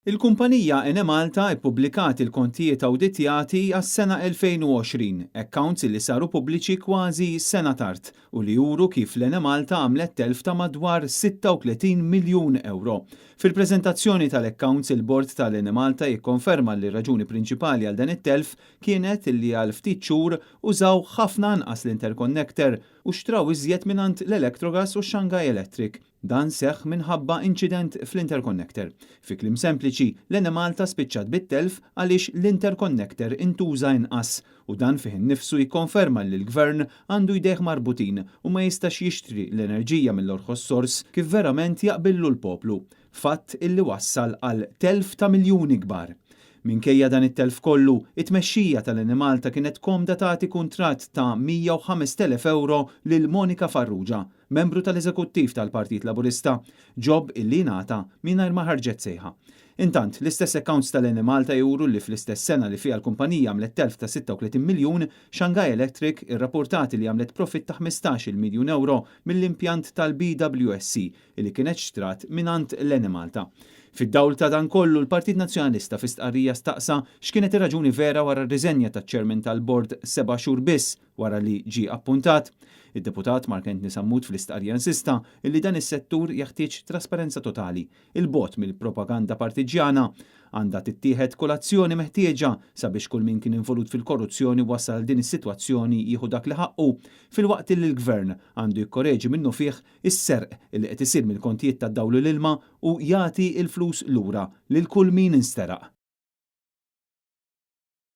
Il-kumpanija Enemalta ippubblikat il-kontijiet awditjati għas-sena 2020, accounts li saru pubbliċi kważi sena tard u li juru kif l-Enemalta għamlet telf ta' madwar 36 miljun ewro. Fil-preżentazzjoni tal-accounts il-bord tal-Enemalta jikkonferma li r-raġuni prinċipali għal dan it-telf kienet li għal ftit xhur użaw ħafna anqas l-interconnector u xtraw iżjed mingħand l-Electrogas u Shanghai Electric. Dan seħħ minħabba inċident fl-interconnector. Fi kliem sempliċi, l-Enemalta spiċċat bit-telf għaliex l-interconnector intuża inqas u dan fih innifsu jikkonferma li l-gvern għandu jdejh marbutin u ma jistax jixtri l-enerġija mill-orħos sors kif verament jaqbillu l-poplu. Fatt illi wassal għal telf ta' miljuni kbar. Minkejja dan it-telf kollu, it-tmexxija tal-Enemalta kienet komda tagħti kuntratt ta' 105,000 ewro lil Monica Farrugia, membru tal-eżekuttiv tal-Partit Laburista, job illi ngħata mingħajr ma ħarġet sejħa. Intant, l-istess accounts tal-Enemalta juru li fl-istess sena li fiha l-kumpanija għamlet telf ta' 36 miljun, Shanghai Electric irrapportati li għamlet profit ta' 15 miljun ewro mill-impjant tal-BWSC li kienet xtrat mingħand l-Enemalta. Fid-dawl ta' dan kollu, l-Partit Nazzjonalista fi stqarrija staqsa x'kienet ir-raġuni vera wara r-riżenja taċ-chairman tal-bord 7 xhur biss wara li ġie appuntat. Id-deputat Mark Anthony Sammut fl-istqarrija insista illi dan is-settur jeħtieġ trasparenza totali, 'il bogħod mill-propaganda partiġjana. Għandha tittieħed kull azzjoni meħtieġa sabiex kull min kien involut fil-korruzzjoni wasal din is-sitwazzjoni jieħu dak li ħaqqu, filwaqt li l-gvern għandu jikkoreġi minnufih is-serq li qed isir mill-kontijiet tad-dawl u l-ilma u jagħti il-flus lura lil kull min insteraq.